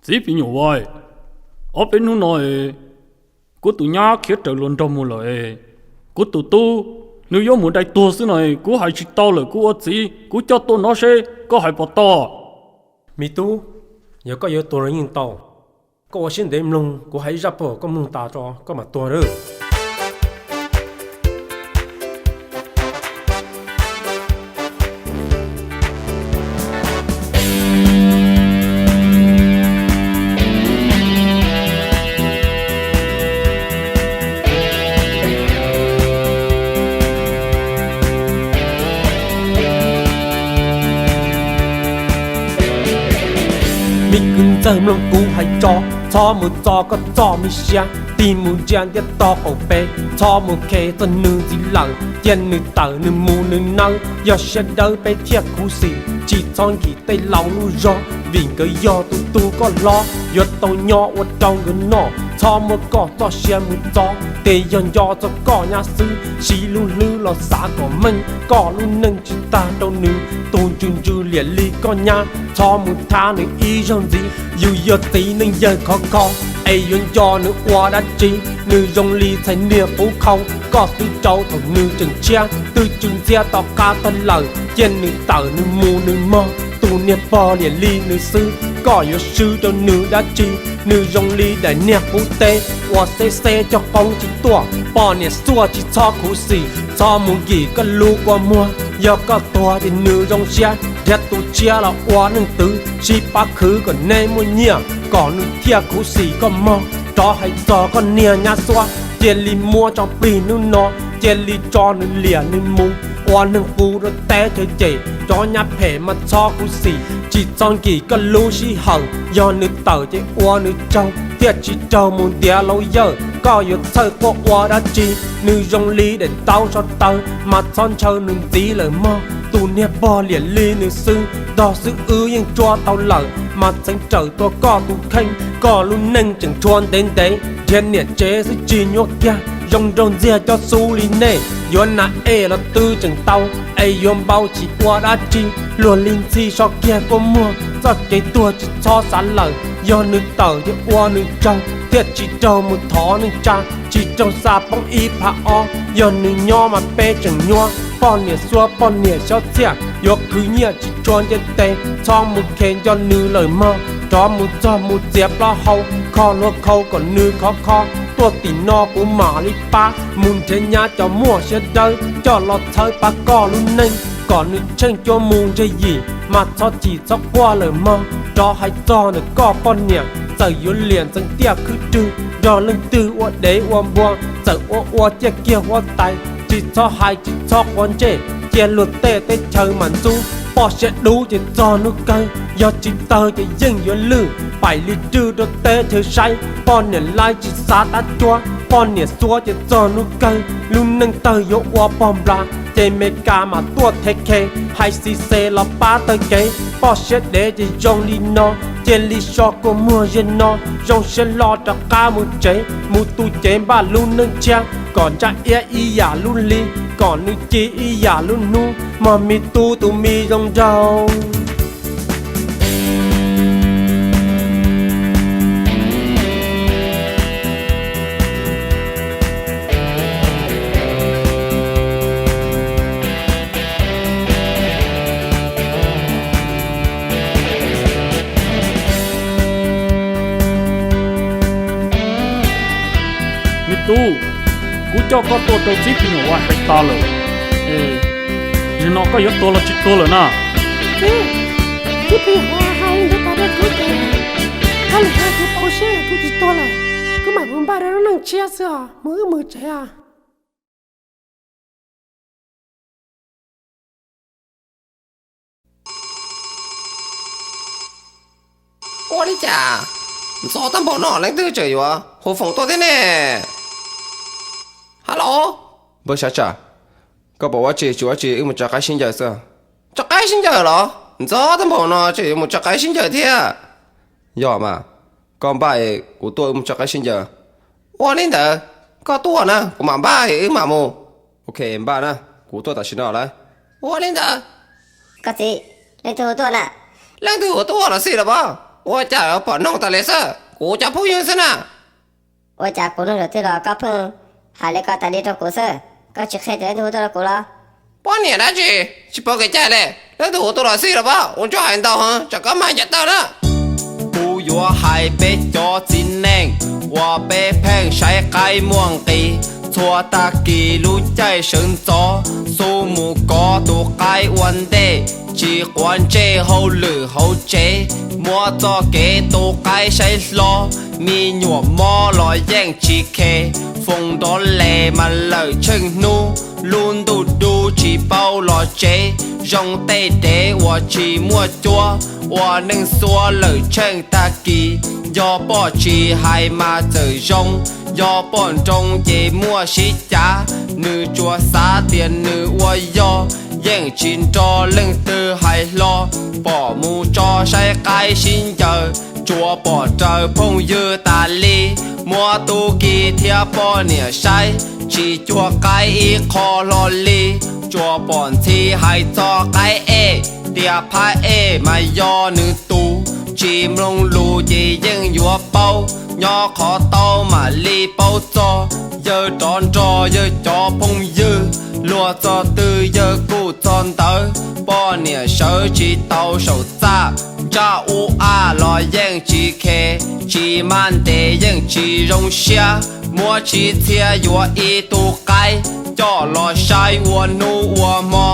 Txiv phim nyuj vais, ob peb hnub no kuv tus nyab khiav raws luag nraug mus lawm. Kuv tus tub, nws yuav mus dai tuag xwb no, kuv hais tsis tau lawm, kuv ua txiv kuv coj tuaj no seb koj hais puas tau. Me tub, yog koj yuav tuag los yeej tau. Koj ua siab ntev mloog, kuv hais ib zaj pog koj mloog tas tso koj mam tuag lawm. Me kwv ntxawg, mloog kuv hais tso, txhob mus txo koj txoj me siab, tig mus ntsia ntiaj tog qaum peb, txhob mus khes txog nws ntxiv lawm, cia nws tawm nws mus nws nawb, yog siab dawb peb thiaj khuv xim, tsis txhob nkim tej laus lub zog, vim nkawd yog tus tub koj hlob, yuav tau nyob ua rau nkawd noj, txhob muab koj txoj sia mus txo, tes yog nco txog koj nyab xwb, siv lub hlwb los xav kom meej, koj lub neej tsis tag rau nws, tus ntsws ntsws liam li koj nyab, txhob mus thab nws ib zaug ntxiv, yus yog txiv neej yawg khov kho, es yuav nco nws ua dab tsi, nws zoo li txhais niag qub khau, koj twb rau thaum nws tseem tshiab, twb tsw ntxhiab tom qab tag lawm, cia nws tawm nws mus nws mog, tus niag pog liam li nws xwb, koj yuav swb rau nws dab tsi, nws zoo li daim niag qub teb, ua xeb xeb coj qoob tsis tuaj, poj niam xuaj tsis txhob khuv xim, txhob mus nkim koj lub kua muag, yog koj tuag ces nws zoo siab, nrhiav tus tshiab los ua neej twg, sib pab khwv kom neb muaj nyiaj, kom nws thiaj khuv xim koj mog, rov hais txog koj niag nyab xuab, cia li muab tso plig hnub no, cia li tso nws liam nws mus, ua neeg qus rau teb chaws cem, cov nyab phem mas txhob khuv xim, tsis txhob nkim koj lub sij hawm, yog nws tawm ces ua nws tsaug, thiaj tsis raug mus ntiav laus yawg, koj yuav txhawj quaj ua dab tsi, nws zoo li daim taub so taw, mas txhob ntshaw nws ntxiv lawm mog, tus niag pog liam li nws xwb, ntog xwb wb yeej tsuab tau lawm, mas txeev rawm tuaj koj tus kheej, koj lub neej tseem tshuav ntev ntev, nrhiav niam tsev xwb tsis nyuaj kiag, zoo nraug ntxiag cov xub li nej, yuav nas ej los twb tseem tau, es yuav npau chim ua dab tsi, luag li ntxhi so kiag kua muag, txoj kev tuag tsis txhob xav lawm, yog nws tawm ces ua nws tsaug, thiaj tsis raug mus thov neej tsa, tsis raug xa poob ib phav ob, yog nws nyob mas peb tseem nyuaj, poj niam xuab poj niam xyob txhiaj, yuav khwv nyiaj tsis tshua nce tes, txhob mus khes nco nws lawm mog, rov mus txog mus txiav plaub hau, kho hlua khau kom nws khov kho, tuaj tim no kuv mam li pab, mus nrhiav nyab cov muaj siab dawb, coj los txhawb pab koj lub neej, kom nws tsheej cuab mus ntseg yim, mas txhob chim txhob quaj lawm mog, rov hais txog ntawm koj poj niam, txawm yuav liam ntxeev tiaj khwb rwg, nrog leej twg ua dev ua npua, txawm ua ua ciaj kiag huab tais, tsis txhob hais tsis txhob quav ntsej, cia luag tej teb chaws mam ntxub, poj siab dub ces txog hnub kawg, yog tsis tawg ces yeej yuav lwj, paim li rwj rau teb chaws saib, poj niam laib tsis xav tab cuab, poj niam xuab ces txog hnub kawg, lub neej tawg yuav ua pog nplas, ces Meskas mam tuaj thev khe, hais xis xes los pab taw kev, poj siab dev ces zoo li no, cia li so kua muag ziag no, zoo siab hlo rov qab mus tsev, mus tu cev npaj lub neej tshiab, kom ntsaj iab ib yam lub hli, kom nws ci ib yam lub hnub, mog me tub tus me zoo nraug. Me tub, kuv coj koj tuaj rau txiv phim nyuj vais hais tas lawm. Zaum no koj yuav tuag los tsis tuag lawm na? Txiv, txiv phim nyuj vais hais li ntawd tas rau kuv ces, koj lam hais kuv tau siab kuv tsis tuag lawm, kuv mam mus npaj rau lub neej tshiab xwb os, mus wb mus tsev os. Ua li cas ntxov tag npaum no leej twg tseem yuav hu foom tuaj thiab ne? Halo, npawg Sav Tsam, koj puas ua tsi tsis ua tsi wb mus tso qaib sib ncaws xwb? Tso qaib sib ncaws los? Ntxov tag npaum no tseem yuav mus tso qaib sib ncaws thiab? Yog mas, koj npaj es kuv tuaj wb mus tso qaib sib ncaws. Ua li ntawd, koj tuaj na kuv mam npaj es wb mam mus. Ok, npaj na, kuv tuaj tam sim no lawm. Ua li ntawd. Koj txiv, leej twg hu tuaj na? Leej twg hu tuaj los xij los pob? Ua cas pom noog tas li xwb, kuv cov phooj ywg xwb na. Ua cas kuv nug zaum twg los koj pheej hais li ko tas li rau kuv xwb? Koj tsis qhia tias leej twg hu tuaj rau kuv los? Poj niam dab tsi, tsis paub kev cai li, leej twg hu tuaj los xij los pab, ua ntsuag hais ntau heev, tsam koj mag ncav tawg na. Kuv yuav hais peb cov txiv neej uas peb pheej saib qaib muaj nqis. Txhua tag kis lub caij sawv ntxov, xub mus kov tus qaib ua ntej, tsis quav ntsej hauj lwm hauv tsev, muab txoj kev tu qaib saib hlob, me nyuam mob los yeej tsis khes, foos nrov les mas lawm tsheej hnub, lub ntuj dub tsis paub los tsev, zoo tej dev uas tsis muaj cuab, ua neej xuab lawm tsheej tag kis, yog poj tsis hais mas txawm zoo, yog poj nroo ces muaj sib cav, nws tsuas xav tias nws ua yog, yeej tsis nrog leej twg hais hlo, pom mus tso saib qaib sib ncaws, tsuas pom raws phooj ywg tas li, muab tub ki thiab poj niam saib, tsis cuag qaib ib qho hlo li, tsuas pom ntxhi hais txog qaib ej, tias phab ej mas yog nws tus, tsis mloog lus ces yeej yuav paub, nyob qhov taub mam li paub txog, yawg rov nrog yawg cov phooj ywg, luag txog twg yawg kuj txog ntawd, poj niam sawv tsis tau saum txaj, ntsaj ub aj los yeej tsis khes, tsis maj ntev yeej tsis zoo siab, muab tsib txhiab yuav ib tug qaib, coj los saib ua hnub ua hmo,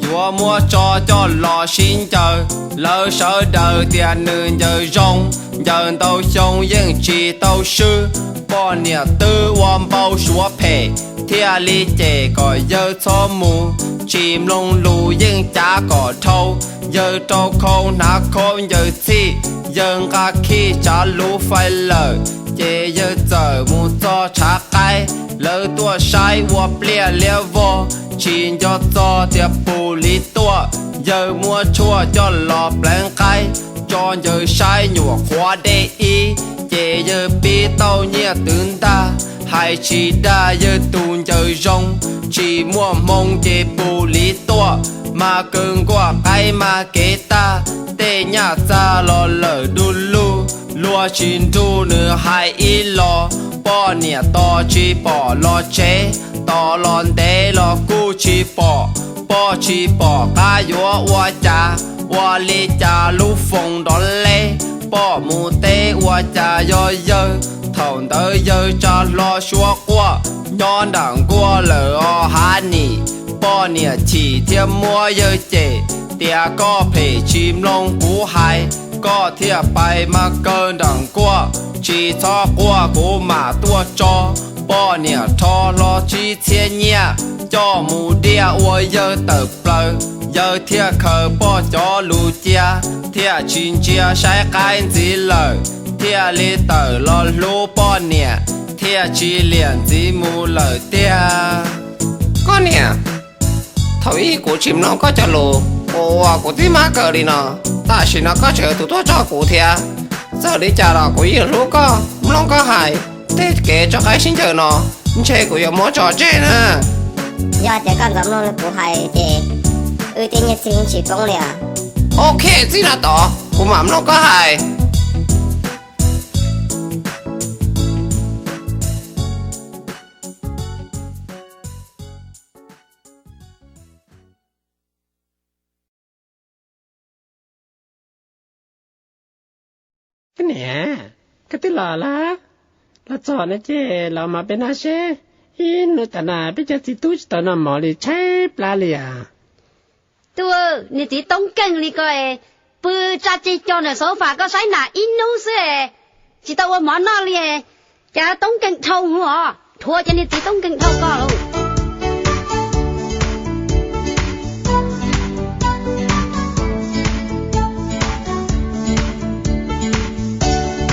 yuav muab tso coj los sib ncaws, lawv sawv daws tias nws ncaws zoo, ncaws ntau xyoo yeej tsis tau swb, poj niam twb ua npau suav phem, thiaj li cem kom yawg txhob mus, tsis mloog lus yeej cav kom dhau, yawg rau khau hnav khaub ncaws txhij, yawg nqa khij tsav luv fais lawm, ces yawg txawm mus txog tshav qaib, lawv tuaj saib ua pliaj liab vog, tsis nco txog tias pus li tuaj, yawg muab tshuaj coj los pleev qaib, tso ncaws saib nyuam qhuav dej ib, ces yawg pib tauj nyiaj twv ntag, hais tsis dag yawg tus ncaws zoo, tsis muaj hmoo ces pus li tuaj, mas kaw nkuaj qaib mas kev tag, tej nyaj txag los lawm du lug, luag tsis nrug nws hais ib los, poj niam tos tsis pom los tsev, tos los ntev los kuj tsis pom, poj tsis pom qab yuav ua cas, ua li cas lub foos nrov leb, poj mus teb ua cas yog yawg, thaum ntawd yawg tsa hlo suab quaj, nyob nram nkuaj lawm os hav nim, poj niam chim thiab muab yawg cem, tias koj phem tsis mloog kuv hais, koj thiaj pais mas kaw nram nkuaj, tsis txhob quaj kuv mam tuaj tso, poj niam rho hlo tsib txhiab nyiaj, coj mus diaj ua yawg tawm plaws, yawg thiaj khaws poj cov lus cia, thiaj tsis ntsia saib qaib ntxiv lawm, thiaj li tawm los hlub poj niam, thiaj tsis liam ntxiv mus lawm tiag. Koj niam, thaum ub kuv tsis mloog koj cov lus, kuv ua kuv tib mab kaw li no, tam sim no koj tseem yog tus tuaj tso kuv thiab. Txawm li cas los kuv yeej hlub koj, mloog koj hais, tej kev tso qaib sib ncaws no, ntshe kuv yuav muab tso tseg na. Yog tias koj ntxov mloog kuv hais ces wb tej nyiaj txiag tsis poob li. Ok, txij no tod kuv mam mloog koj hais. Koj niam, koj twb los lawm? Los txog no ces los mas peb noj seb. Ib hnub tam no peb cov txiv tub tsis tau noj mov li, tshaib plab li as. Tus niag txiv toob keej li ko, pw tsa ceg co ntawm sofa koj saib na ib hnub xwb, tsis tau ua mov noj li. Cas toob keej dhau os, dhuav cov niag txiv toob keej dhau ko lauj.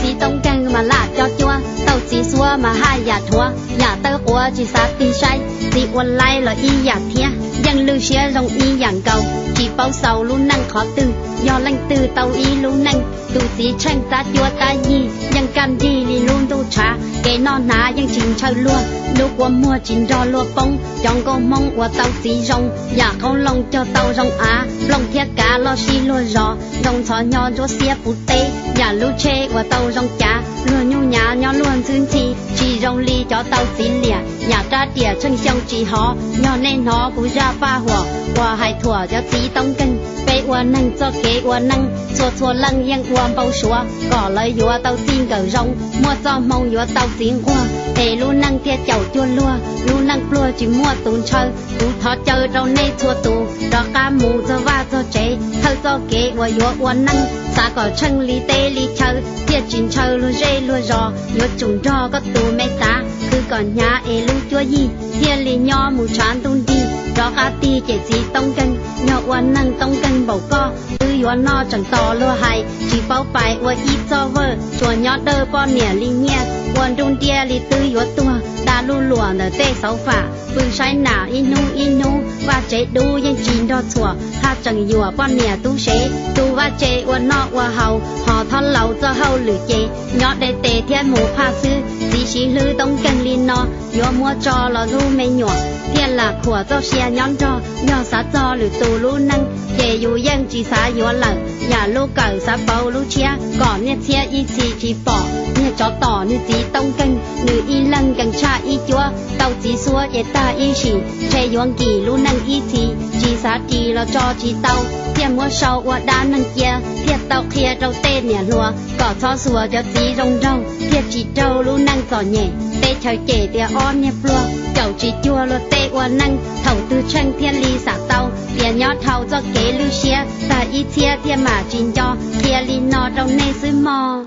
Txiv toob keej mas laj cov cuab, tau txiv xuab mas haj yam dhuav, yam tawb quav tsis xav tig saib, txiv ua laib los ib yam thiab, yeej lwj siab zoo ib yam nkaus, tsis paub xaus lub neej qhov twg, yog leej twg tau ib lub neej, tus txiv tsheej txab cuab tab yig, yeej Kaj nrig li lub ntuj tshav, kev noj hnav yeej tsis ntshaw luag, lub kua muag tsis nrog luag poob, cov nkauj Hmoob ua tau txiv zoo, yam qoob loo cog tau zoo av, nplooj thiab kav loj sib luag zos, zoo ntxhov nyo ntsuab xiab puv teb, yam lub tsheb ua tau zoo cav, luag nyuj nyav nyob luag ntxhwb ntxhi, tsis zoo li cov tau txiv liam, yam rab riam tsheej xyoo tsis hov, yog nej hnov kuv zaj paj huam, uas hais thuam cov txiv toob nkeeg, peb ua neeg txoj kev ua neej, txhua txhua leej yeej ua npau suav, kom lawv yuav tau txij nkawm zoo, muaj txoj hmoo yuav tau txiv nquag, es lub neej thiaj caum cuag luag, lub neej pluag tsis muaj tus ntshaw, kuv thov caw rau nej txhua tus, rov qab mus txog vaj txog tsev, thawj txoj kev uas yuav ua neej, xav kom tsheej li teb li chaw, thiaj tsis ntshaw luag zej luag zos, yuav tsum nrog koj tus me tav, khwv kom hnyav es lub cuab yig, thiaj li nyob mus tshav ntuj nrig, rov qab tig cem txiv toob nkeeg, yog ua neeg toob nkeeg npaum koj, twb yuav noj tseem tos luag hais, tsis paub pais ua ib txoj vawj, tsuas nyob dawj poj niam li nyiaj, ua nruj nriab li twb yuav tuag, da luj luam ntawm tej xauv fam, pw saib nam ib hnub ib hnub, vaj tsev dub yeej tsis nrog txhuam, haj tseem yuam poj niam tub sev, tu vaj tse ua noj ua haus, ho thob laus txoj hauj lwm ces, nyob deb tes thiab mus phaj xwb, txiv siv hlwb toob nkeeg li no, yuav muab tso los hlub me nyuam, thiaj lam khuam txoj sia nyob nrog, yog xav txog lwm tus lub neej, ces yus yeej tsis xav yuav lawm, yam lub kawm xav pauv lub tshiab, kom niaj txhiab ib txhis tsis pom, niag tsov tom niag txiv toob nkeeg, nws ib leeg nkees tshaj ib cuab, tau txiv xuab ces tag ib sim, ntshe yuav nkim lub neej ib txhis, tsis xav ris los tso tsis tau, thiaj muab sau ua dab neeg cia, thiaj tau qhia rau tej niam hluas, kom txhob xuas cov txiv zoo nraug, thiaj tsis raug lub neej txom nyem, teb chaws cem tias ob niag pluag, caum tsis cuag luag tej ua neej, thaum twg tsheej thiaj li xam tau, tias nyob dhau txoj kev lwj siab, tag ib txhiab thiaj mam tsis nco, qhia li no rau nej xwb mog.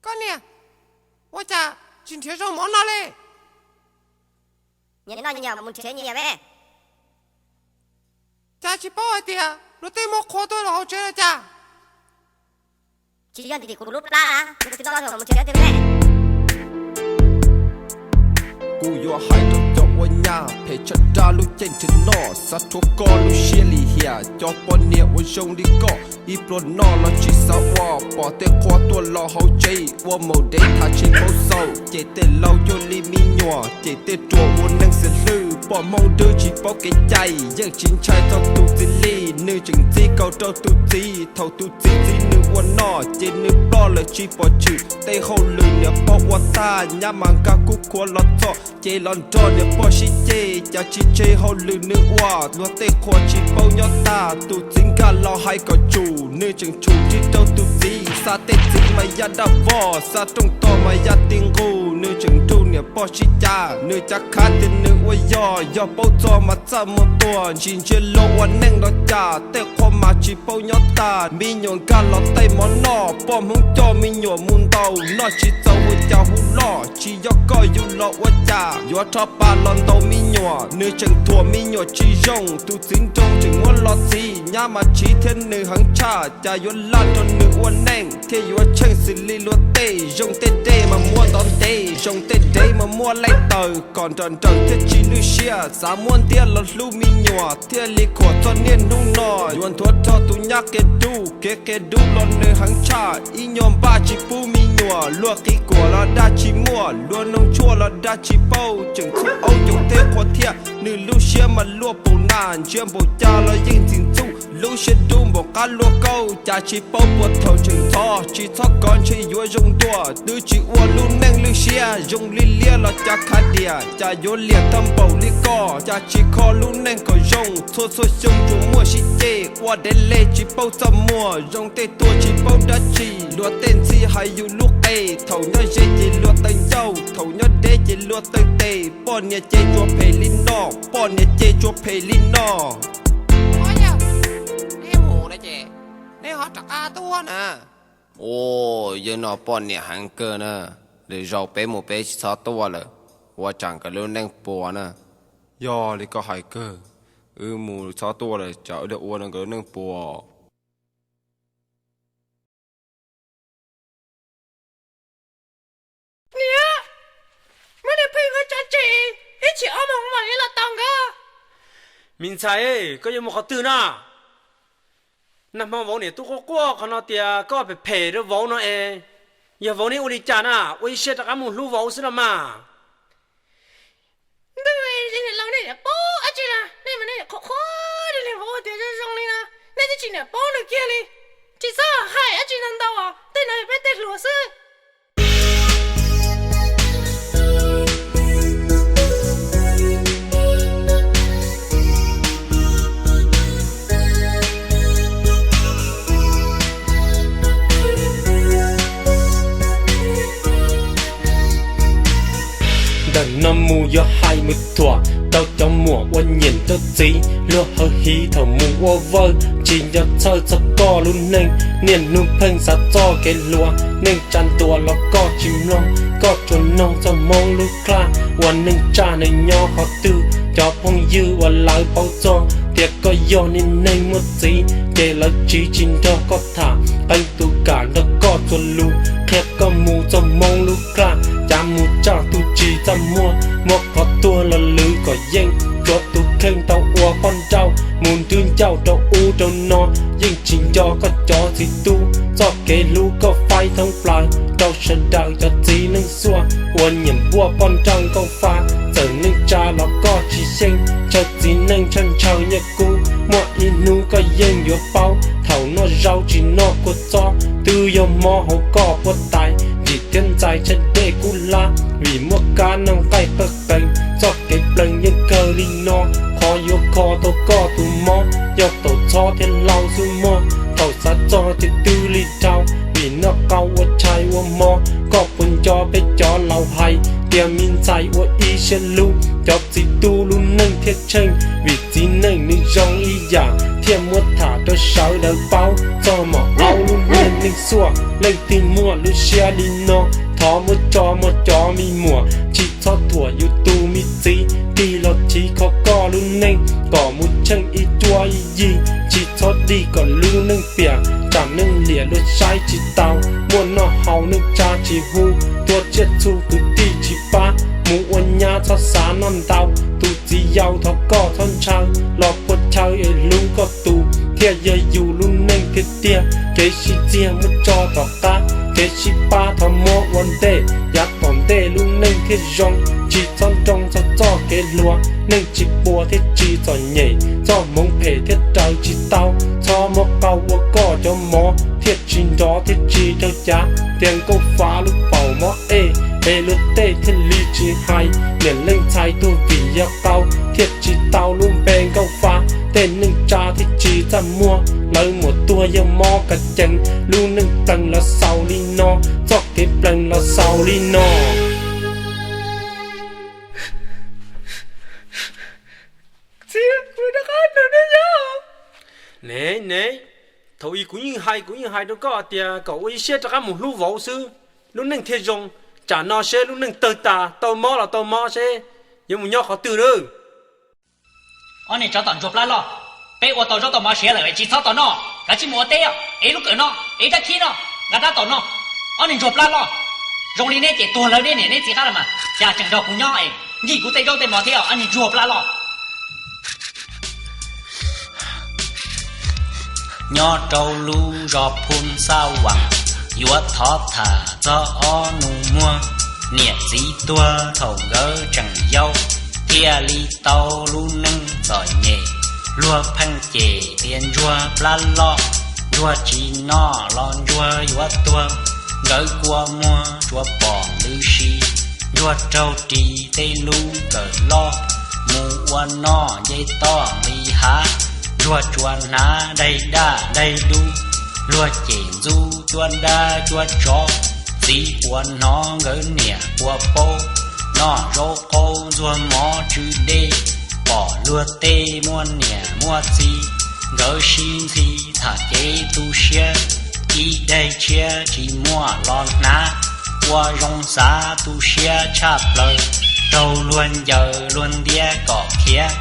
Koj niam, ua cas tsis nrhiav zaub mov noj li? Nyias noj nyias mus nrhiav nyias me. Cas tsis paub hais tias luag tej muab qhua tuaj los hauv tsev los cas? Tsis yog ntim kuv lub plab na, kuv tsis tau mus nrhiav tiag me. Kuv yuav hais rau cov ua nyab phem tshaj dab lub ceeb tsheej no, xav rhuav koj lub siab lim hiam, cov poj niam ua zoo li koj, ib pluag noj los tsis xav ua, pom tej qhua tuaj los hauv tsev, ua maum dev tham tsis paub xaus, cem tej laus cuag li me nyuam, cem tej ruam ua neeg xws hlwb, poj Hmoob dwb tsis paub kev cai, yeej tsis ntshai txog tus txiv li, nws tseem ntxiv kaus rau tus txiv, thaum tus txiv txiv nws ua noj, ces nws ploj lawm tsis pom tshwm, tej hauj lwm niam pog ua tag, nyab mas nkag kub khuav los txog, ces los nrog niam pog sib ceg, cas tsis tseg hauj lwm nws ua, luag tej qhua tsis paub nyob tag, tus txiv nkag los hais kom tsum, nws tseem tshum ris rau tus txiv, xa tej txiv mas ya daj vog, xa rooj tog mas ya ti nqug, nws tseem nrug niam pog sib cav, nws cav khav tias nws ua yog, yog paub txog mas txaj muag tuag, ntsis ntsia luag ua neej los cas, tej qhua mas tsis paub nyob tag, me nyuam nkag los tej mov noj, poj Hmoob coj me nyuam mus ntaus, noj tsis txaus ua cas hu loj, tsis yog koj yug los ua cas, yuav rho pas los ntaus me nyuam, nws tseem thuam me nyuam tsis zoo, tus txiv nraug tseem muab los txhiv, nyab mas chiv thiab nws heev tshaj, cas yuav laj nrog nws ua neej, thiaj yuav tsheej xws li luag tej, zoo tej dej mas muaj ntov ntev, zoo tej dev mas muaj laij taws, kom nrawm nrawm thiaj tsis lwj siab, xav muab ntiab los hlub me nyuam, thiaj li khuam txog niaj hnub no, yuav nthuav rog tus nyab qia dub, kev qia dub los nws heev tshaj, ib nyuag npaj tsis pub me nyuam, luag qi kuam los dag tsis muaj, luag noog tshuaj los dag tsis paub, tseem txhub aub caum tej qhua thiab, nws lub siab mas luaj paum nas, ntsia npaum cas los yeej ntxim ntxub, lub siab dub npaum qab luaj kauj, cas tsis paub puas thaum tseem ntxhov, tsis txhob kov ntshe yuav zoo dua, twb tsis ua lub neej lwj siab, zoo li liab los cas khav diam, cas yuav liam tag npaum li koj, cas tsis kho lub neej kom zoo, txhua txhua xyoo tsuas muaj sib ceg, ua dev le tsis paub txaj muag, zoo tej tuag tsis paub dab tsi, luag tej ntxhi hais yus lub qe, thaum nyob ze ces luag taw ncauj, thaum nyob deb ces luag taw tes, poj niam ces tsuas phem li no, poj niam ces tsuas phem li no. Ua yog, neb mus na ces neb ho rov qab tuaj na. Ua, yawg no poj niam heev kawg na, lwm zaus peb mus peb tsis txhob tuaj lawm, ua tsam nkawd lub neej puas na. Yog li koj hais kawg, wb mus txhob tuaj lawm tsam wb ua rau nkawd lub neej puas. Niam, muab niag pheej nkawd tso tseg, ib tsam ob moos mam li los tos nkawd. Me ntxhais, koj yuav mus qhov twg na? Nag hmo vauv niam tub quaj quaj qhov no tias koj phem phem rau vauv no es, yog vauv neb ua li cas na, ua ib siab rov qab mus hlub vauv xwb no mas. Ntuj, niam laus nej niam paub dab tsi na, nej mas nej niam qhuav qhuav li vauv tias zoo zoo li no, nej twb tsis niam paub nws kiag li. Tsis txhob hais dab tsi ntau ntau os, tej no yog peb tej hluas xwb. Ntawm no mus yuav hais mus thuam rau cov muam ua niam rau txiv, luag hawv hiv thaum mus ua vawj, tsis nco txhawj txog koj lub neej. Niaj hnub pheej xav txoj kev hluas, neej tsa ntuas los koj tsis mloog. Koj tsuas noog txog Hmoob lub klaj, ua neej tsa neeg nyob qhov twg, cov phooj ywg uas lawv paub txog tias koj yog niag neeg muaj txiv, ces lawv tsiv tsis nrog koj tham, qee tus kam nrog koj txuas lus, qhia koj mus txog Hmoob lub klaj, cav mus tsaj tus tsis txaj muag, muab qhov tuag los lwv kom yeej, tsuav tus kheej tau ua poj nrauj, mus nrhiav ncauj rau ub rau no, yeej tsis nco koj cov txiv tub, txoj kev hlub koj faib thoob plaws rau sawv daws cov txiv neej xuaj, ua niam npuaj poj nrauj nkauj fa, txawm neej tsa los koj tsis xyeej, ntshaw txiv neej ntshaw ntshaw nyiaj kub, muaj ib hnub koj yeej yuav paub, thaum noj zaub tsis noj kua txob, twb yog mob hauv koj puab tais, ntim thiab ntxais tshaj dej kub hlab, vim muaj kab noj nqaij qawj qees, txoj kev plees yeej kawg li no, qhov yuav kho tau koj tus mob, yog tau txhob thiab hlau xwb mog, thaum xav txog ces twb lig dhau, vim noj qau ua tshais ua hmo, koj puas nco peb cov laus hais, tias me ntxhais ua ib siab hlub, cov txiv tub lub neej thiaj tsheej, vim txiv neej nws zoo ib yam, thiaj muab tham rau sawv daws paub, txog mom aub lub niag neej xuaj, leej twg muaj lub siab li no, thov muab tso muaj cov me muam, tsis txhob thuam yus tus me txiv, tig los chiv kho koj lub neej, kom mus tsheej ib cuab ib yig, tsis txhob dig kom lub neej piam, tsam neeg liam luag saib tsis taus, muaj noj haus neej tsa tsis hu, tuaj tsiaj txhu kwv tij tsis pab, mus ua nyab txhob xav noj ntau, tus txiv yau thov koj txhob ntshaw, los puag chaw es hlub koj tus, thiaj yog yus lub neej tiag tiag, kev sib txiag muab tso tom qab, kev sib pab thov muab ua ntej, yav tom ntej lub neej thiaj zoo, tsis txhob nroo txog txoj kev hluas, neej tsis puas thiaj tsis txom nyem, txoj hmoov phem thiaj raws tsis tau, txhob muab qau ua koj cov mov, thiaj tsis nrov thiaj tsis raug cav, tias nkauj fav lub paum mob ej, es luag tej thiaj li tsis hais, niam leej ntxhais tuag vim yog qau, thiaj tsis tau lub npe nkauj fav, tej neej tsa thiaj tsis txaj muag, lawv muam tuag yog mob kav cees, lub neej plees los xaus li no, txoj kev plees los xaus li no. Txiv, kuv rov qab nrog nej nyob. Ne ne, thaum ub kuv yeej hais, kuv yeej hais rau koj tias kom ua ib siab rov qab mus hlub vauv xwb, lub neej thiaj zoo. Tsam no seb lub neej tawg tas, tau mob los tau mob seb yuav mus nyob qhov twg lawm. Ob niag tsov tom ntsuag plab loj, peb ua tau zaub tau mov siav lawm tsis txhob tos noj, kav tsij mus ua teb os, ev lub kawm no, ev rab khib no, nqa rab taus noj. Ob niag ntsuag plab loj, zoo li neb ces tuag lawv neb niam neb txiv qab los mas, cas tseem nrog kuv nyob es ncig kuv tej zaub tej mov thiab ob niag ntsuag plab loj. Nyob rau lub zos Phoo Xab Vaam, yuav thov tham txog ob nus muag, niam txiv tuag thaum nkawd tseem yau, thiaj li tau lub neej txom nyem. Luag pheej cem tias ntsuag plab loj, ntsuag tsis noj los ntsuag yuav tuag. Nkawd kua muag tsuas pom ntws si, ntsuag raug ris tej lub kawm loj, mus ua noj nce toj nqis hav. Ntsuag tsuas hnav daig daj daig dub, luag cem ntxub cuab dab cuab tsov. Txiv puas hnov nkawd niam puas paub, noj zaub qaub ntxuag mov tsw dej. Pom luag tej muaj niam muaj txiv, nkawd sib ntxhi tham kev tu siab. Ib daig tshiab tsis muaj los hnav, ua zoo xav tu siab tshaj plaws. Raug luag ncaws luag ntiab kom khiav,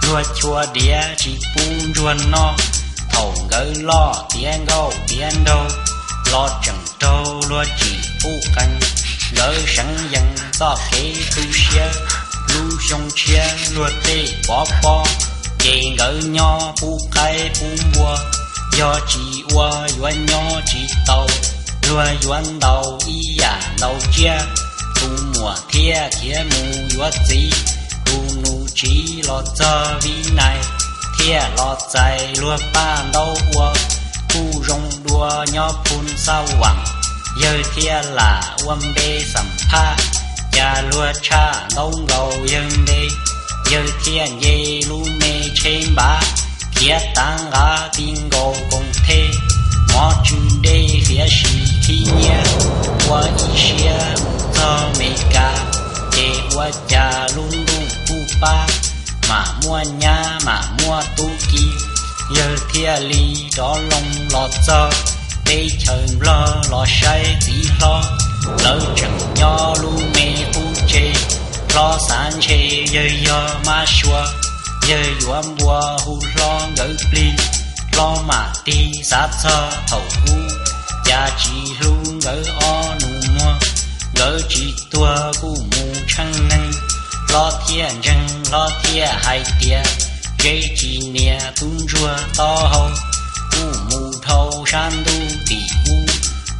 luag chua diav tsis pub ntsuag noj. Thaum nkawd loj tiav nkauj tiav nraug, los tseem raug luag tsim pub qees. Nkawd seev yees txoj kev tu siab, lub xyoo tshiab luag tej pov pob, ces nkawd nyob pub qaib pub npua. Yog tsis ua yuav nyob tsis tau, luag yuav ntaus ib yam ntaus tsiaj. Tus muam thiaj khiav mus yuav txiv, tus nus tsiv los txog Vib Nais, thiaj los txais luag paj ntaub ua, kuj zoo dua nyob Phoo Xab Vam. Yawg thiaj lam ua npe xam phaj, cas luag tshaj ntaub nkaus yawg npe. Yawg thiaj nce lub me tsheb npav, khiav tav nqav ti nkaus koom thej, mov tsw dej fiav sis khib nyiab, ua ib siab mus txog Mes Kas, ces ua cas lub ntuj kuj pab, mam muaj nyab mam muaj tub ki. Yawg thiaj li rov loo los txog teb chaws Nplog los saib txiv hlob, lawv tseem nyob lub me qub tsev. Hlob xav ntshe yawg yog mab sua, yawg yuav npua hu hlob nkawd plig, hlob mam tig xav txog thaum ub, cas tsis hlub nkawd ob nus muag, nkawd tsis tuag kuj mus tsheej neeg. Hlob thiaj ntseeg hlob thiaj hais tias, zeb tsis nias tub ntsuag taub hau, kuj mus dhau sab ntuj tim ub,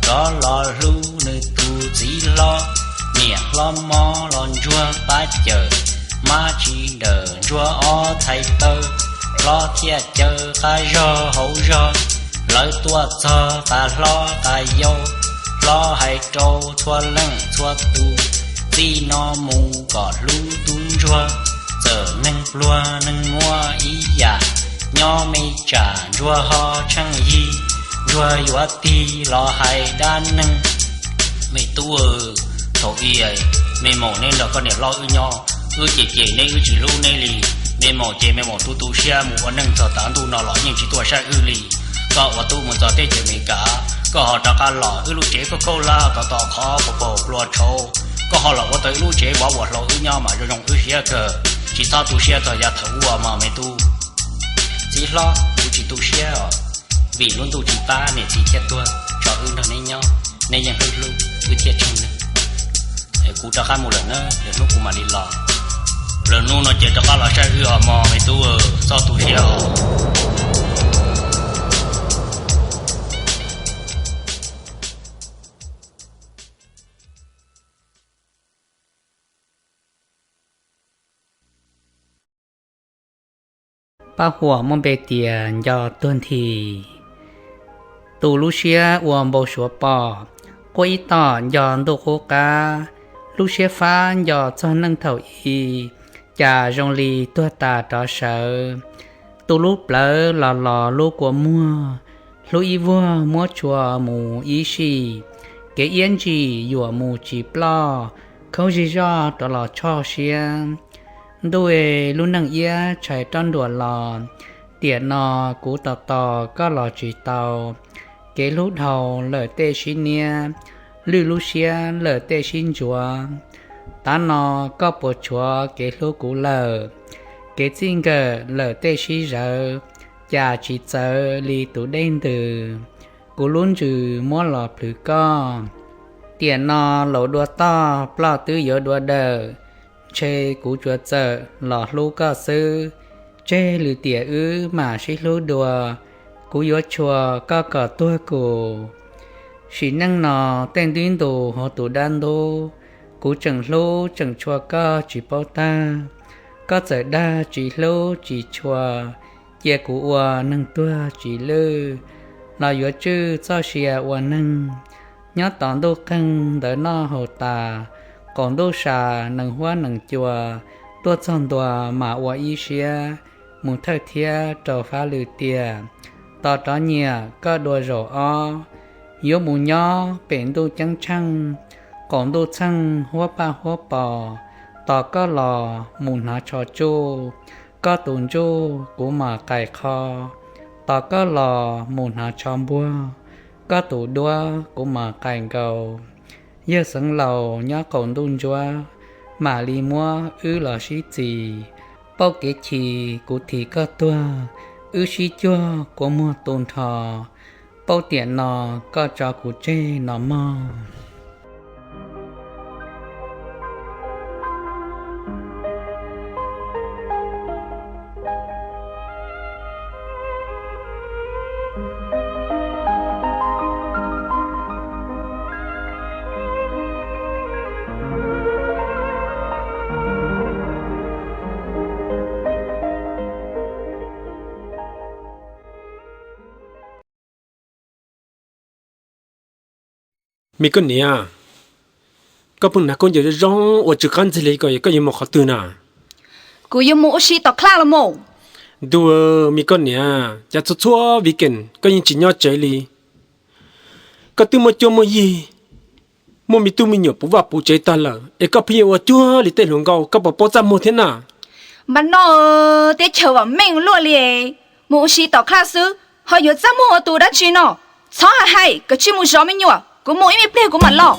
rov los hlub nws tus txiv hlob. Niam hlob mob los ntsuag pab cawm, mab tsis dawm ntsuag ob txhais taw, hlob thiaj caw qab zog hauv zog, lawv tuaj txog tas hlob tas yau. Hlob hais rau txhua leej txhua tus, txij no mus kom hlub tub ntsuag, txawm neeg pluag neeg muaj ib yam, nyob me tsam ntsuag ho tsheej yig, ntsuag yuav tig los hais dab neeg. Me tub, thaum ub me maum neb nrog koj niam hlob wb nyob, wb cem cem neb wb tsis hlub neb li. Me maum ces me maum tu tu siab mus ua neej txog tav ntuj no los yeej tsis tuaj saib wb li. Koj ua tub mus txog teb chaws Amelikas, koj ho rov qab los wb lub tsev koj khaub hlab tos tos qhov paum paum hlua tshauv, koj ho los ua tau ib lub tsev vov vuas hlau wb nyob mas zoo zoo wb siab kawg. Tsis txhob tu siab txog yav thaum ub mog me tub. Txiv hlob, kuv tsis tu siab os, vim lub ntuj tsis pab niam txiv thiaj tuag tso wb nrog neb nyob, neb yeej hlub hlub wb thiaj tsheej neeg. Kuv rov qab mus lawm na, lwm hnub kuv mam li los. Lwm hnub no ces rov qab los saib wb os mog me tub, txhob tu siab os. Paj huam muaj npe tias Nco Tuag Nthi. Tus lub siab ua npau suav pom, quaj ib tom nco ntuj qub qab, lub siab fab nco txog neej thaum i, cas zoo li tuag tas rov sawv. Tu lub plawv los los lub kua muag, hlub ib vuag muab tshua mus ib sij, kev iab ntsim yuam mus tsis ploj, khaub zig zoj rov los tshoj siab. Ntuj, lub neej iab tshais roj nruas los, tiam no kuv tos tos koj los tsis tau. Kev hlub dhau lawm tej sib niab, lwj lub siab lawm tej sib ntsuav. Tav no koj puas tshuav kev hlub kuv lawm? Kev txij nkawm lawm tej sib zawv, cas tsis txawv li tus dej ntws. Kuv lub ntsws muab los plhws koj, tiam no laus dua toj ploj twb yuav dua dawm. Ntshe kuv tsuas txawm los hlub koj xwb, tseg lwm tiam wb mam sib hlub dua, kuv yuav tshua koj kom tuag kum. Sim neej no tej ntiv ntus hauv tus dab ntub, kuv tseem hlub tseem tshua koj tsis paub tag. Koj txawm dag tsis hlub tsis tshua, cia kuv ua neeg tuag tsis lwj, los yuav tswj txoj sia ua neeg. Nyob tos ntuj qeeg ntawv noj haus tas, qaum ntuj sa nees huab nees cua, tuaj txog ntua mas ua ib siab, mus thawj thiab rau fab lwm tiam. Tos rov nyiam koj dua zaum ob, yuav mus nyob pem ntuj ceeb tsheej, qaum ntuj txheej huab paj huab pos. Tos koj los mus hnav tsho tsuj, koj tus ntsuj kuv mam qais qho. Tos koj los mus hnav tsho npuag, koj tus duab kuv mam qais nkaus. Yawg xeev laus nyob qaum ntuj ntsuab, mam li muab wb los sib txis. Pauj kev chim kuv thim koj tuag, wb sib cuag kua muag tu nrho. Pauj tiam no koj tso kuv tseg no mog. Me koj niam, koj pheej hnav khaub ncaws zoo zoo ua tsw qab ntxig li ko, koj yuav mus qhov twg na? Kuv yuav mus ua si tom class los mus. Ntuj, me koj niam, cas txhua txhua weekend koj yeej tsis nyob tsev li. Koj twb muaj cuab muaj yig, muaj me tub me nyuam puv vaj puv tsev tag lawm, es koj pheej yuav ua cuag li tej hluas nkauj, koj puas paub txaj muag thiab na? Npaj noj, teb chaws vam meej luaj li, mus ua si tom class xwb ho yuav txaj muag ua tus dab tsi no? Txhob hais hais, koj cia li mus zov me nyuam, kuv mus ib me pliag kuv mam los.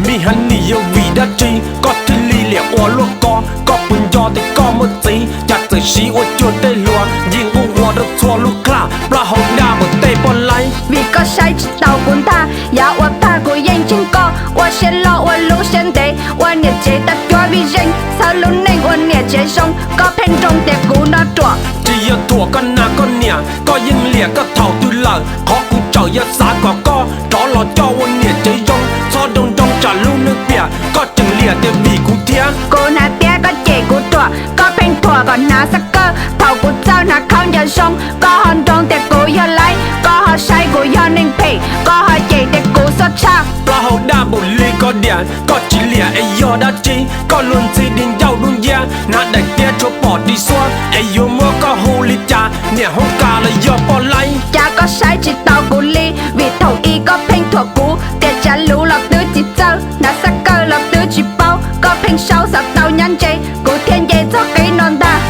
Me honey, yog vim dab tsi koj thiaj li liam ua luaj ko? Koj puas nco tias koj muaj txiv, cas txawm siv ua cuag tej hluas, yeej ua ua rau txhua lub class, plaub hau daj npaum tej poj laib. Vim koj saib tsis taus kuv ntag, yav ua tag kuv yeej ntseeg koj, ua siab loj ua lub siab ntev, ua niam tsev tag cuab vij zeej, txhawb lub neej ua niam tsev zoo, koj pheej nroo tias kuv no ruam. Tsis yog thuam koj nas koj niam, koj yeej liam koj thaum twg lawm, qhov kuv tseem yuav xav kom koj rov los coj ua niam tsev zoo, txhob nroo nroo tsam lub neej piam, koj tseem liam tias vim kuv thiab. Kuv hnav tiab koj cem kuv ruam, koj pheej thuam kom hnav xab kawj, thaum kuv txawj hnav khaub ncaws zoo, koj ho nroo tias kuv yog laib, koj ho saib kuv yog neeg phem, koj ho cem tias kuv xuab tshaj. Plaub hau daj npaum li koj diam, koj tsis liam es yog dab tsi? Koj luag ntxhi di ncauj dub nciab, hnav daim tiab tshuav pom ris xuab, es yuav muab koj hu li cas? Niam hoob kas los yog poj laib? Cas koj saib tsis taus kuv li? Vim thaum ub koj pheej thuam kuv tias tsav luv los twb tsis txawj, hnav xab kawj los twb tsis paub, koj pheej saub xav tau nyab ntse, kuv thiaj nce txog qib no ntag.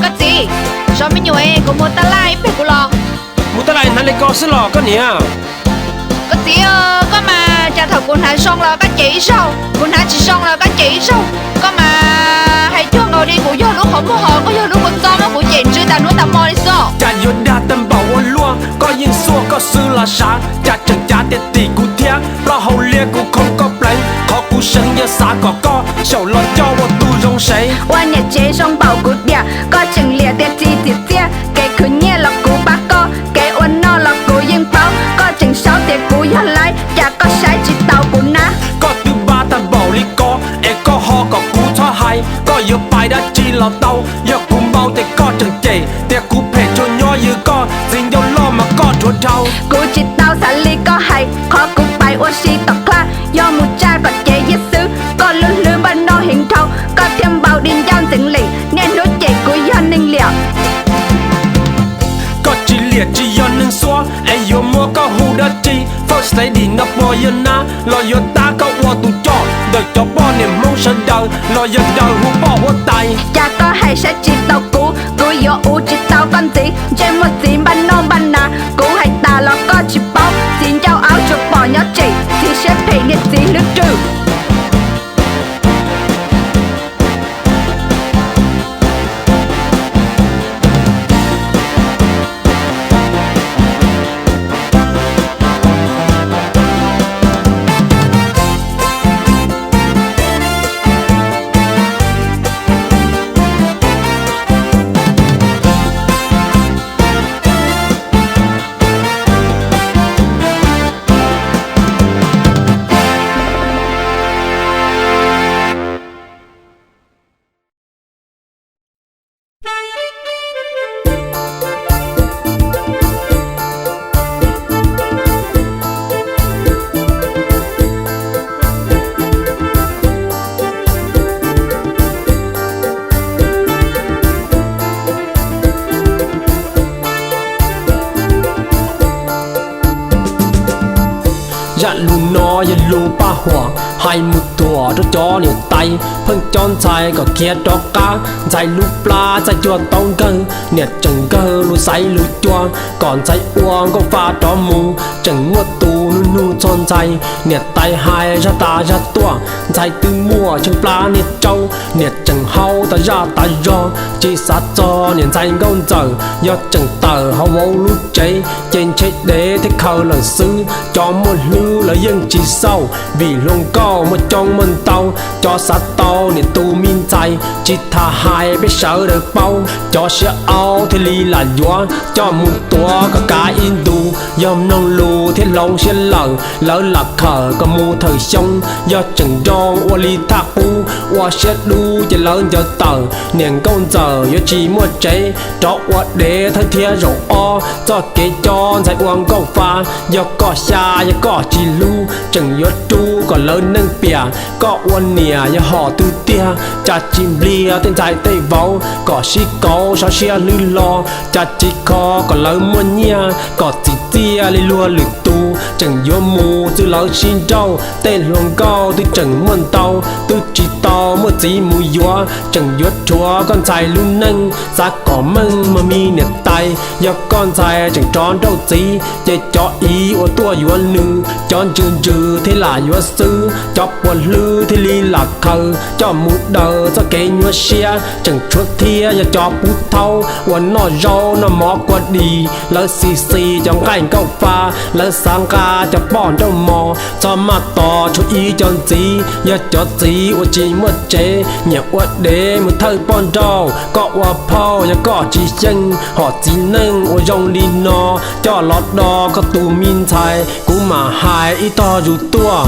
Koj txiv, zov me nyuam, kuv mus taj laj ib pliag kuv los. Mus taj laj hnav li ko xwb los koj niam? Koj txiv, koj mas cas thaum kuv hnav zoo los koj cem ib zaug, kuv hnav tsis zoo los koj cem ib zaug. Koj mas hais cuag nkaus li kuv yog lub qhov muag hos koj yog lub kua txob muab kuv cem ntsws tas hnub tas hmo li xwb. Cas yuav dag tag npaum ua luaj, koj yeej xuaj koj xwb los sav, cas tseem cav tias tim kuv thiab. Plaub hau liab kuv khoov koj pleev, qhov kuv seev yog xav kom koj xyaum los coj ua tus zoo sev. Ua niam tsev zoo npaum kuv diam, koj tseem liam tias txiv txiv txiaj, kev khwv nyiaj los kuv pab koj, kev ua noj los kuv yeej paub, koj tseem saub tias kuv yog laib, cas koj saib tsis taus kuv nab. Koj twb npab tag npaum li ko, es koj ho kom kuv txhob hais, koj yuav pais dab tsi los tau, yog kuv npau ces koj tseem cem tias kuv phem tsuas nyob yws koj, txiv ncauj loj mas koj rhuav dhau. Kuv tsis tau xav li koj hais, qhov kuv pais ua si tom class, yog mus tsa kom cev yij xwb, koj lub hlwb npaj noj heev dhau, koj thiaj npau di ncauj ntxeev lem, niaj hnub cem kuv yog neeg liam. Koj tsis liam tsis yog neeg xuab, es yuav muab koj hu dab tsi? First lady no puas yog nab, los yuav tab koj ua tus coj, ntawm cov poj niam Hmoob sawv daws los yog daws hu poj huab tais. Cas koj hais saib tsis taus kuv, kuv yuav uv tsis tau koj ntxiv, ntsej muag txiv npaj noj npaj nas, kuv hais tas los koj tsis paub, txiv ncauj aub tsuas pom nyob tsem, txiv siab phem niag txiv hlwb rwg. Zaj lus no yog lus paj huam hais mus thuam rau cov niam tais pheej coj ntxhais kom khiav rov qab. Ntxhais lub plab txaij cuag taub nkawg, niam tseem nkawg lus xaiv lus cua kom ntxhais ua nkauj fa rov mus. Tseem muaj tus nug nug txog ntxhais, niam tais hais zaj tas zaj tuaj. Ntxhais twb muaj tsheej plab niag rau, niam Tseem haub tas zaj tas zog, tsis xav txog niam ntxhais nkauj ntxawm. Yog tseem tawm hauv vauv lub tsev, ces ntshe dev thiab khaws lawm xwb. Cov muaj hlwb lawv yeej tsis xauj, vim hluas nkauj muaj coob muaj ntau. Cov xav tau niam tus me ntxhais, tsis tas hais peb sawv daws paub. Cov siab aub thiaj li lam yuav, coj mus tuav kom kav ib ntus. Yog mloog lus thiab hloov siab lawm, lawv lam khawm kom mus thawm xyoo. Yog tseem nroo ua li thaj qub, ua siab dub ces lawv ncaws tawm. Niam nkauj ntxawm yuav tsis muaj tsev, rov ua dev thawj thiab zaum ob. Txoj kev coj ntxhais ua nkauj fa, yog koj xya yog koj tsis hlub, tseem yuav rub kom lawv neej piam. Koj ua niam yog hom twg tiag, cas tsis npliag tej ntxhais tej vauv, kom sib kauv sov siab hlwb hlo. Cas tsis kho kom lawv muaj nyiaj, kom txim txiaj li luag lwm tus, tseem yuav mus txwv lawv sib nrauj. Tej hluas nkauj twb tseem muaj ntau, twb tsis tau muaj txiv mus yuav, tseem yuav rhuav koj ntxhais lub neej. Xav kom meej mog me niam tais, yog koj ntxhais tseem rov nrauj txiv, ces cov ib uas tuaj yuav nws, cov ntsws ntsws thiaj lam yuav xwb, cov puas hlwb thiaj li lam khaws, coj mus daws txoj kev nyuaj siab. Tseem tshuav thiab yog cov pub thaub uas noj zaub noj mov kua dis, lawv xis xis cov nqaij nkauj fa, lawv xav nqa cov poj nrauj mos. Txhob maj tos tshuav ib cov ntxiv, yog cov txiv uas tsis muaj tsev, nyiam ua dev mus thawj poj nrauj. Koj ua phauj yog koj tsis xyeej, hom txiv neej uas zoo li no, coj los do koj tus me ntxhais, kuv mam hais ib tog zus tuaj.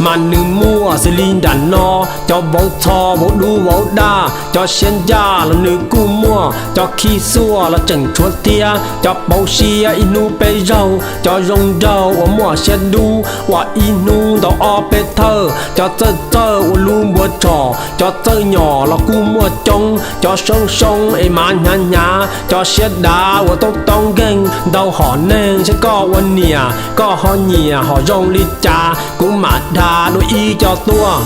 Mas nws muaj xws li nram no, cov vauv txho vauv dub vauv daj, cov siab ncaj los nws kuj muaj, cov khib xuaj los tseem tshuav thiab. Cov pauv siab ib hnub peb zaug, cov zoo nraug uas muaj siab dub, ua ib hnub ntau ob peb thawj. Cov txawj txawj ua lub npua tshom, cov txawj nyom los kuj muaj coob. Cov soob soob es mas hnyav hnyav, cov siab dav uas toob toob nkeeg. Ntau hom neeg saib koj ua niam, koj ho nyiam hom zoo li cas, kuv mam dag dua ib co tuaj.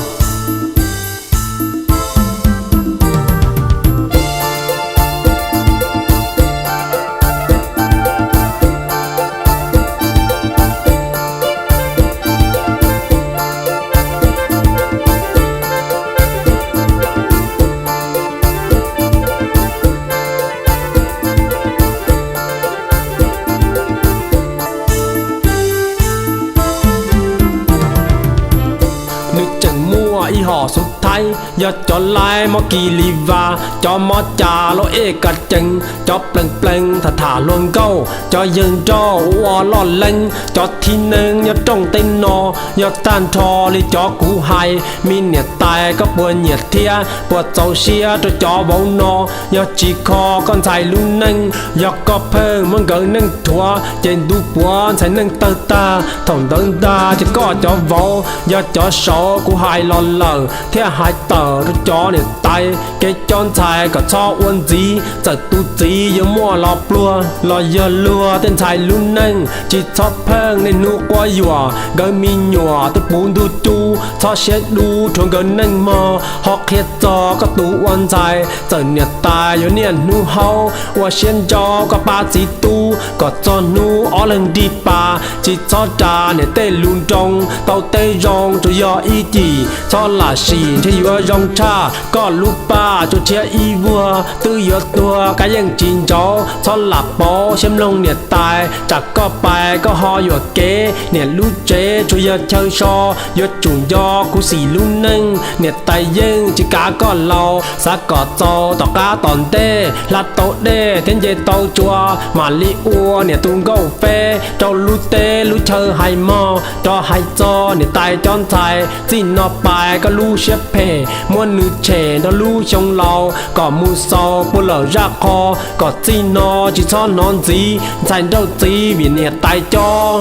Nws tseem muaj ib hom xub thaib, yog cov laib mob kis li vas, cov mob cas lauj ej ka ceev, cov plees plees tham tham hluas nkauj, cov yawg nrauj ua ua loj leeb, cov thib neeb nyob rooj teb no, yog tag nrho li cov kuv hais, me niam tais koj puas nyiam thiab puas txaus siab rau cov vauv no? Yog tsis kho koj ntxhais lub neej, yog koj pheej muab nkawd neej rhuav, ces ntu puav ntxhais neej tawg tag. Thaum ntawd ntag ces koj cov vauv, yog cov saud kuv hais los lawm thiab hais tawm rau cov niam tais, kev coj ntxhais kom txhob ua ntxiv. Txawm tus txiv yuav muaj los pluag, los yog luag tej ntxhais lub neej, tsis txhob pheej niaj hnub quab yuam. Nkawd me nyuam twb puv ntuj cub, txhob siab dub rhuav nkawd neej mog. Ho qhia txog koj tus ua ntxhais, txawm niam tais yuav niaj hnub haub, ua siab ntso koj pab txiv tub, kom txog hnub ob leeg nrig pas. Tsis txhob ras niam tej lus nroo, tau teb zoo tsuas yog ib cim, txhob lam sim ntshe yuav zoo tshaj. Koj lub paj tsuas tshiab ib vuag, twb yuav tuag kab yeej tsis ntsauv. Txhob lam pauv siab mloog niam tais, tsam koj pais koj ho yuam kev. Niam lub tsev tsuas yog chaw so, yuav tsum nco kuv xim lub neej. Niam tais yeej tsis kav koj laus, xav kom txaus tom qab tom ntej, hla tau dej thiab nce tau tsua, mam li ua niam tus nkauj feb rau lub teb lub chaw hais mog. Rov hais txog niam tais cov ntxhais, txij no pais koj lub siab phem, muab nws tshem nrog lub xyoo laus, kom mus xaus puag lawm zaj qho, kom txij no tsis txhob hnov ntxiv, ntxhais nrauj txiv vim niam tais cov.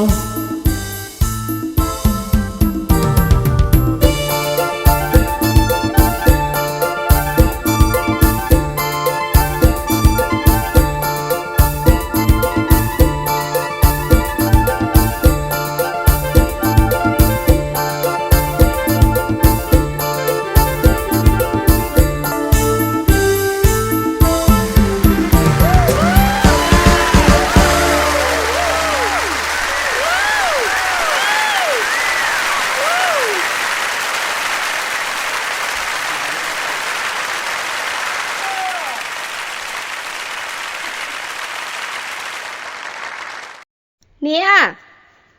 Niam,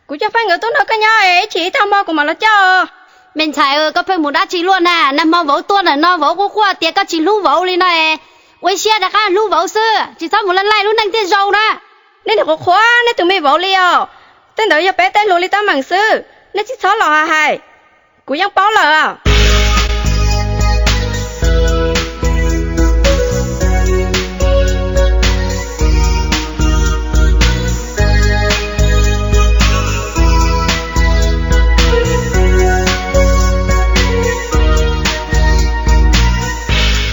kuv coj Pheej nkawd tuaj nrog koj nyob es ib tsam ib tag hmo kuv mam los coj. Me ntxhais, koj pheej mus dab tsi luaj na? Nag hmo vauv tuaj ntawm no vauv quaj quaj tias koj tsis hlub vauv li no es, ua siab rov qab hlub vauv xwb, tsis txhob mus laij laij lub neej thiaj zoo na. Nej niam qhuav qhuav nej tus me vauv li os. Tej ntawd yog peb tej hluas li teeb meem xwb, nej tsis txhob los hais. Kuv yeej paub lawm.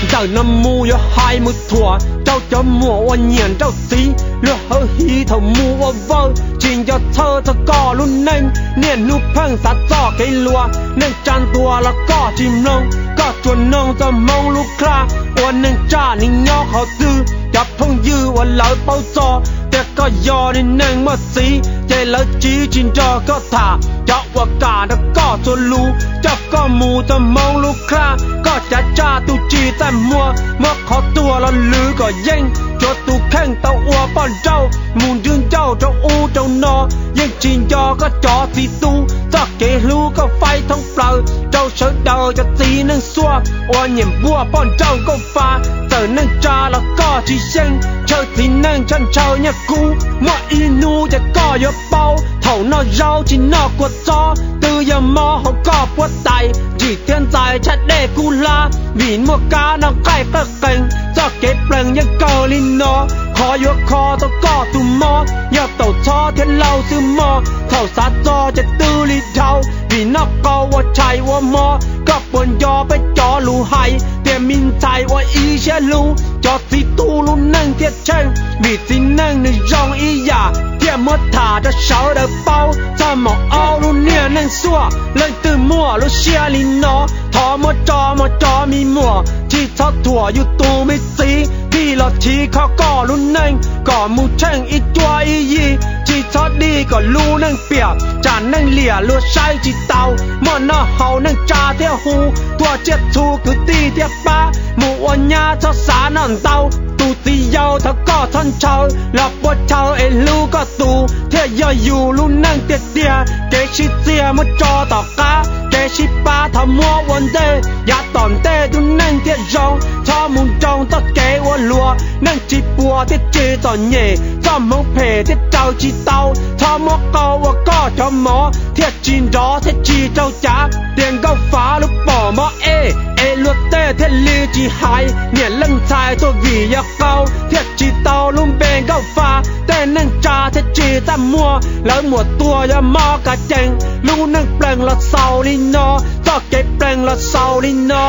Ntawm no mus yuav hais mus thuam rau cov muam uas nyiam nrauj txiv, luag hawv hiv thaum mus ua vawj, tsis nco txhawj txog koj lub neej. Niaj hnub pheej xav txoj kev luag, neej tsa ntuas los koj tsis mloog. Koj tsuas noog txoj hmoob lub kla, ua neej tsa nws nyob qhov twg, cov phooj ywg uas lawv paub txog tias koj yog niag neeg muaj txiv, ces lawv tsiv tsis nrog koj tham. Cov uas kam nrog koj txhua lus, coj koj mus txoj hmoob lub kla, koj cav tsaj tu tsis txaj muag, muab qhov tuag los lwv kom yeej. Tsuav tus kheej tau ua poj nrauj, mus nrwb ncauj rau ub rau no, yeej tsis nco koj cov txiv tub. Txoj kev hlub koj faib thoob plaws rau sawv daws cov txiv neej xuaj uas nyiam npuaj poj nrauj nkauj fa. Txawm neej tsa los koj tsis yeej, ntshaw txiv neej tshaj ntshaw nyiaj kub. Muaj ib hnub ces koj yuav paub, thaum noj zaub tsis noj kua txob, twb yog mob hauv koj puab tais. Ntsim thiab ntxais tshaj dej kub hlab, vim muaj kab noj nqaij qawj qees. Txoj kev plees yeej kawg li no, qhov yuav kho tau koj tus mob yog taum txhob thiab laug xwb mog. Thaum xav txog ces twb li dhau, vim noj qau ua tshais ua hmo. Koj puas nco peb cov lus hais tias me ntxhais ua ib siab hlub, cov txiv tub lub neej thiaj tsheej. Vim txiv neej nws zoo ib yam, thiaj muab tham rau sawv daws paub. Txog maum aub lub niag neej xuaj, leej twg muaj lub siab li no, thov muab tso mus rau me muam. Tsis txhob thuam yus tus me txiv, tig los chiv kho koj lub neej kom mus tsheej ib cuab ib yig. Tsis txhob dig kom lub neej piam, tsam neej liam luag saib tsis taus. Muaj noj haus neej tsa thiaj hu, tuaj tsiaj txhu kwv tij thiaj pab. Mus ua nyab txhob xav noj ntau, tus txiv yau thov koj txhob ntshaw, los puab chaw es hlub koj tus thiaj yog yus lub neej tiag tiag. Kev sib txiag muab tso tom qab, kev sib pab thov muab ua ntej, yav tom ntej tus neej thiaj zoo. Txhob mus nroo txoj kev ua luag, neej tsis puas thiaj tsis txom nyem, txoj hmoov phem thiaj raws tsis tau. Txhob muab qau ua koj cov mov, thiaj tsis nrov thiaj tsis raug cav. Tias nkauj fav lub pom mob ej, es luag tej thiaj li tsis hais. Niam leej ntxhais tuaj vim yog qau, thiaj tsis tau lub npe nkauj fa. Tej neej tsa thiaj tsis txaj muag, lawv muam tuag yog mob kav cees. Lub neej plees los xaus li no, txoj kev plees los xaus li no.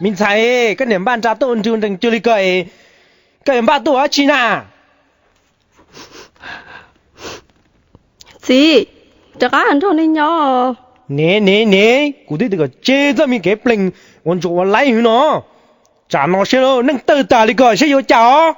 Me ntxhais, koj niam npaj nra tuaj ua nrug nrees cuag li ko es, koj yuav npaj tuaj ua dab tsi na? Txiv, rov qab nrog nej nyob. Niam, niam, niam, kuv twb tias kom tseg txoj me kev plees ua ntsuam ua laib hwv no. Tsam no seb neej tawg tag li ko seb yuav cas os.